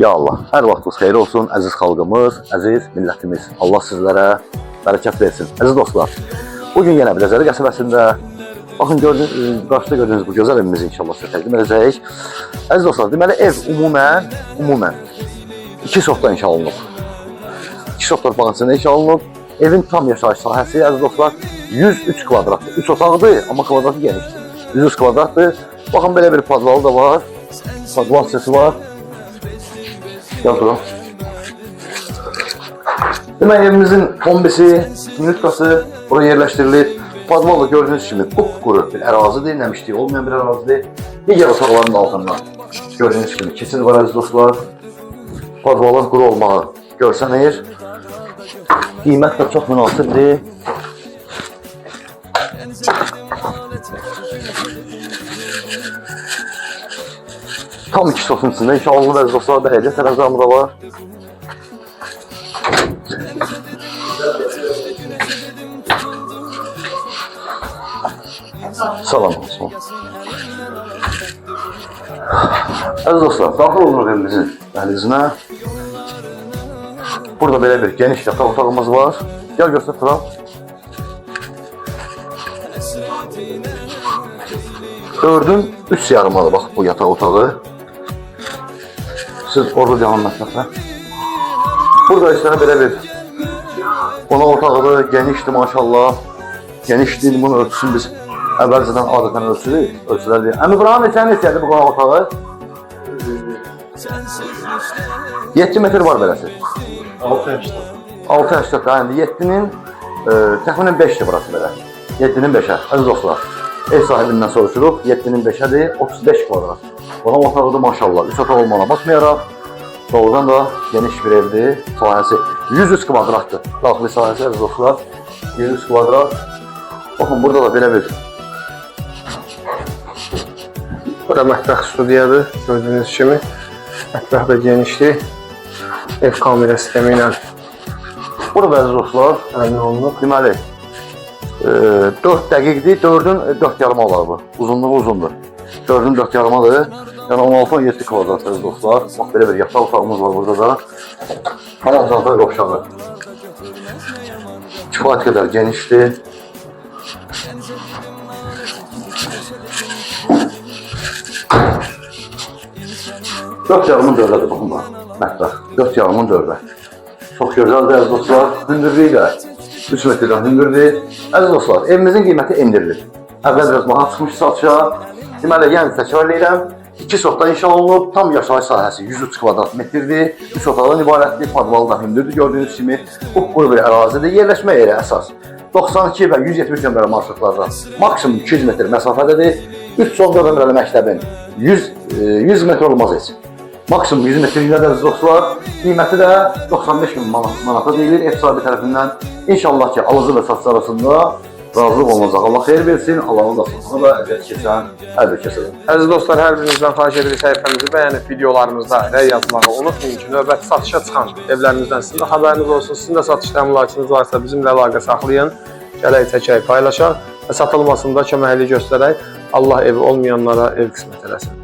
Ya Allah, hər vaxtınız xeyir olsun, əziz xalqımız, əziz millətimiz. Allah sizlərə bərəkət versin. Əziz dostlar, bugün yenə Biləcəri qəsəbəsində baxın gördüyünüz, qarşıda gördüyünüz bu gözəl evimizi inşallah sizə təqdim edəcəyik. Əziz dostlar, deməli ev ümumən 2 sotda inşa olunub. 2 sot torpağın içində inşa olunub. Evin tam yaşayış sahəsi, əziz dostlar, 103 kvadratdır. 3 otaqdır, amma kvadratı genişdir. 103 kvadratdır. Baxın belə bir podvalı da var. Podval hissəsi var. Gəl bura. Deməli evimizin kombisi, minutkası bura yerləşdirilib. Podval da gördüyünüz kimi qupquru bir ərazidir, nəmişlik olmayan bir ərazidir. Digər otaqların altından gördüyünüz kimi keçid var əziz dostlar. Podvalın quru olmağı görsənir. Qiymət də çox münasibdir. Tam 2 sotun içində inşa olunub əziz dostlar, bələdiyyə tərəfdarı da var. Salam olsun. Əziz dostlar, daxil oluruq evimizin dəhlizinə. Burada belə bir geniş yataq otağımız var. Gəl göstər Tural. Dördün üç yarımadır bax bu yataq otağı. Siz orada devam mətbəxə. Burada isə belə bir qonaq otağıdır, genişdir maşallah. Genişdir, bunun ölçüsünü biz əvvəlcədən adətən ölçürük, ölçülər. Əmi buranın neçə neçədir bu qonaq otağı? 7 metr var beləsi. 6.80. 6.80 da, indi 7-nin təxminən 5-dir burası belə. 7-nin 5-ə. Əziz dostlar, ev sahibindən soruşuruq. 7-nin 5-ədir, 35 kvadrat. Qonaq otağıdır maşallah. 3 otaq olmağına baxmayaraq, doğrudan da geniş bir evdir. Sahəsi 103 kvadratdır. Daxili sahəsi əziz dostlar, 103 kvadrat. Baxın burada da belə bir Bura mətbəx studiyadır, gördüyünüz kimi. Mətbəx də genişdir. Ev kamera sistemi ilə Burada əziz dostlar, təmin olunub. deməli 4 dəqiqdir, 4-ün 4 yarıma olar bu. Uzunluğu uzundur. 4-ün 4 yarımadır. Yəni 16-17 kvadrat əziz dostlar. Bax belə bir yataq otağımız var burada da. Hamam santral qovşağı. Kifayət qədər genişdir. Dörd yarımın dördədir, baxın bax. Mətbəx. 4 yarımın dördə. Çox gözəldir əziz dostlar. Hündürlüyü də 3 metrdən hündürdür. Əziz dostlar, evimizin qiyməti endirilir. Əvvəl biraz baha çıxmış satışa. Deməli, yəni təkrar edirəm. 2 sotdan inşa olunub, tam yaşayış sahəsi 103 kvadrat metrdir. 3 otaqdan ibarətdir, podvalı da hündürdür gördüyünüz kimi. Qupquru bir ərazidir. Yerləşmə yeri əsas. 92 və 170 nömrəli marşrutlardan maksimum 200 metr məsafədədir. 3 son nömrəli məktəbin 100 metr olmaz heç. Maksimum 100 metr ilə əziz dostlar. Qiyməti də 95 min manata deyilir ev sahibi tərəfindən. İnşallah ki, alıcı və satıcı arasında razılıq olunacaq. Allah xeyir versin, Allahın da satanı da əziyyət keçən hər bir kəsə də. Əziz dostlar, hər birinizdən xahiş edirik səhifəmizi bəyənib videolarımızda rəy yazmağı unutmayın ki, növbəti satışa çıxan evlərimizdən sizin də xəbəriniz olsun. Sizin də satışda əmlakınız varsa bizimlə əlaqə saxlayın. Gələk çəkək, paylaşaq və satılmasında köməklik göstərək. Allah evi olmayanlara ev qismət eləsin.